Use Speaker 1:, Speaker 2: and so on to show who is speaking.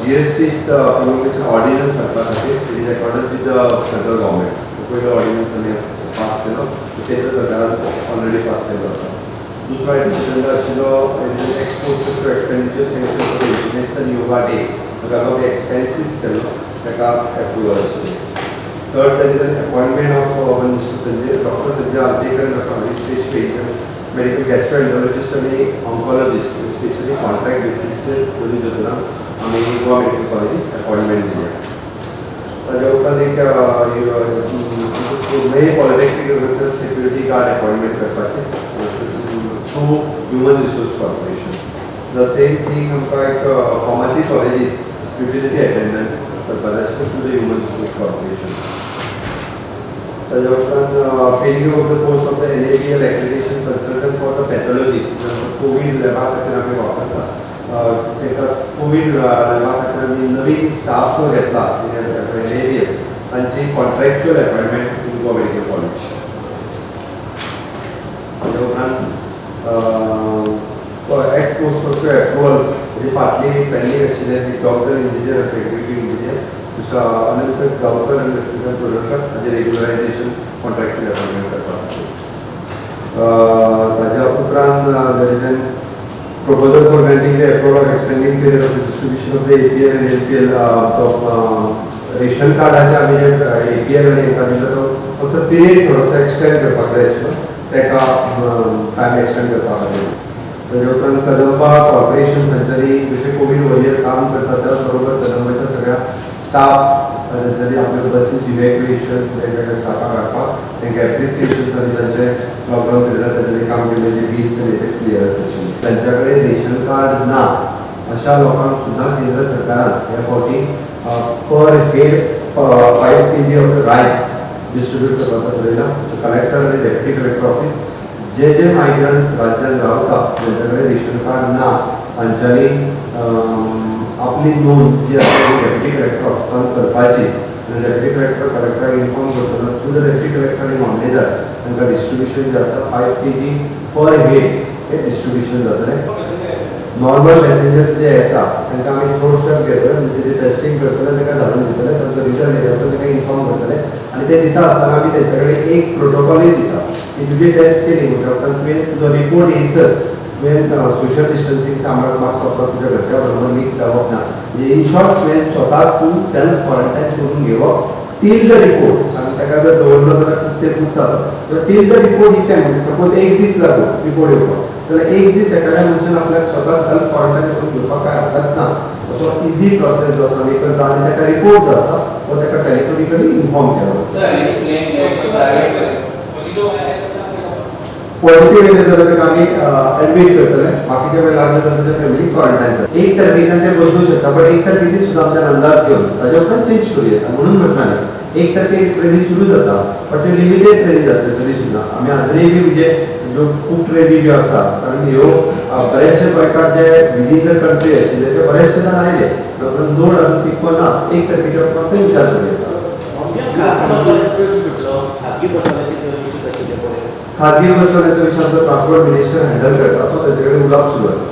Speaker 1: GST प्रोमल्गेशन ordnance हाडपा खातीर. It is accordance with the central government. पयलो ऑर्डिनन्स आमी पास केलो, केंद्र सरकारान ऑलरेडी पास केल्लो आसा. दुसरो आयटम एजेंडा आशिल्लो ex post expenditure sanction for the International Yoga Day. ताका आमी एक्सपेन्सीस केल्लो, ताका एप्रुवल आशिल्लें. Third, there is an appointment of one Mr. Sanjay, Dr. Sanjay Altekar and Dr. Harish Peshwe, medical gastroenterologist आणि oncologist, specially contract बेसिसचेर दोन्ही दोतोरांक आमी Goa medical कॉलेजीत appointment दिल्या. ताज्या उपरांत एक मे पॉलिटेक्निक सिक्युरिटी गार्ड अपॉइंटमेंट करपाचें through Human Resource Corporation. The same thing, आमकां एक फार्मासी कॉलेजीत युटिलिटी अटेंडंट करपाचें आशिल्लें through the Human Resource Corporation. ताज्या उपरांत filling of the post of the NABL accreditation consultant for the pathology. Covid लॅबा खातीर आमी वापरता तांकां. कोवीड लॅबा खातीर आमी नवीन स्टाफ घेतला एनएबीएल, तांची contractual appointment in Goa Medical College. ताज्या उपरांत एक्स पोस्ट एप्रुवल म्हणजे फाटली पेंडींग आशिल्ले doctor engineer, executive engineer mister Anant Gaonkar आनी लक्ष्मीकांत चोडणकर हाजे रेग्युलरायझेशन कॉन्ट्रॅक्च्युअल अपॉइंटमेंट करपा खातीर. ताज्या उपरांत there is an proposal for granting the approval of extending period of the distribution of the APL and NPL of ration कार्डाचे आमी जे APL आनी हेंकां दिलो तो फक्त पिरियड थोडोसो एक्सटेंड करपाक जाय आशिल्लो, ताका टायम एक्सटेंड करपा खातीर. ताज्या उपरांत कदंबा कॉर्पोरेशन तांच्यांनी जशें कोवीड वॉरियर काम करता, त्याच बरोबर कदंबाच्या सगळ्या स्टाफ तांच्यांनी आपल्यो बसीस इव्हॅक्युएशन वेगवेगळ्या स्टाफाक हाडपाक तांकां एप्रिसिएशन आनी तांचे लॉकडावन पिरियडार तांच्यांनी काम केल्ले जे बिल्स आनी ते क्लियरन्स आशिल्ले. तांच्या कडेन रेशन कार्ड ना अशा लोकांक सुद्दां केंद्र सरकारान ह्या फावटी per head 5 kg of rice distribute करपाचो ठरयला. कलेक्टर आनी डेप्युटी कलेक्टर ऑफिस जे जे मायग्रंट्स राज्यात रावता, ज्यांच्या कडेन रेशन कार्ड ना, तांच्यांनी आपली नोंद जी आसा ती डेप्युटी कलेक्टर ऑफिसान करपाची आनी डेप्युटी कलेक्टर कलेक्टराक इन्फॉर्म करतलो. थ्रू the deputy collector आनी मामलेदार तांकां डिस्ट्रिब्युशन जें आसा 5 kg पर हेड हे डिस्ट्रिब्युशन जातलें. नॉर्मल पॅसेंजर्स जे येता तांकां आमी थ्रोट स्वॅब घेतले, म्हणजे जे टेस्टिंग करतले, तांकां धाडून दितले. तांचो रिजल्ट येयल्या उपरांत तांकां इन्फॉर्म करतले आनी ते दिता आसतना आमी तेंच्या कडेन एक प्रोटोकॉलूय दिता की तुजी टेस्ट केली म्हणटा उपरांत तुवें तुजो रिपोर्ट येयसर तुवें सोशल डिस्टन्सींग सांबाळप, मास्क वापरप, तुज्या घरच्या बरोबर मिक्स जावप ना. म्हणजे इन शॉर्ट, तुवें स्वताक तूं सेल्फ क्वॉरंटायन करून घेवप टील the report. आनी ताका जर दवरलो जाल्यार खूब ते उरता. So till the report he can, म्हणजे सपोज एक दीस लागलो रिपोर्ट येवपाक जाल्यार एक दीस एखाद्या मनशान आपल्याक स्वताक सेल्फ क्वॉरंटायन करून घेवपाक कांय हरकत ना. असो इझी प्रोसेस जो आसा आमी करता आनी ताका रिपोर्ट जो आसा तो ताका टेलिफोनिकली इन्फॉर्म केलो.
Speaker 2: Sir, explain that private bus.
Speaker 1: Positive येयले जाल्यार ताका आमी एडमीट करतले. बाकीचे वेळ लागले जाल्यार ताच्या फॅमिली क्वॉरंटायन जाता. एक तारखेच्यान ते बदलू शकता, बट एक तारखेची सुद्दां आमच्यान अंदाज घेवन ताच्या उपरांत चेंज करूं येता. म्हणून म्हटलां न्ही, एक तारखेक ट्रेनी सुरू जाता, बट त्यो लिमिटेड ट्रेनी जातल्यो. तरी सुद्दां आमी आजुनूय बी म्हणजे ज्यो खूब ट्रेनी ज्यो आसा, कारण ह्यो बरेचशे गोंयकार जे विदीन the country आशिल्ले ते बरेचशे जाण आयले, उपरांत लोड अजून तितको ना. एक तारखेच्या उपरांत ते विचार करूं येता.
Speaker 3: खाजगी बसवाल्याची इश्यू आशिल्ले पळय.
Speaker 1: खाजगी बसवाल्याचो विशय आमचो ट्रान्सपोर्ट मिनिस्टर हँडल करता, तो ताचे कडेन उलोवप सुरू आसा.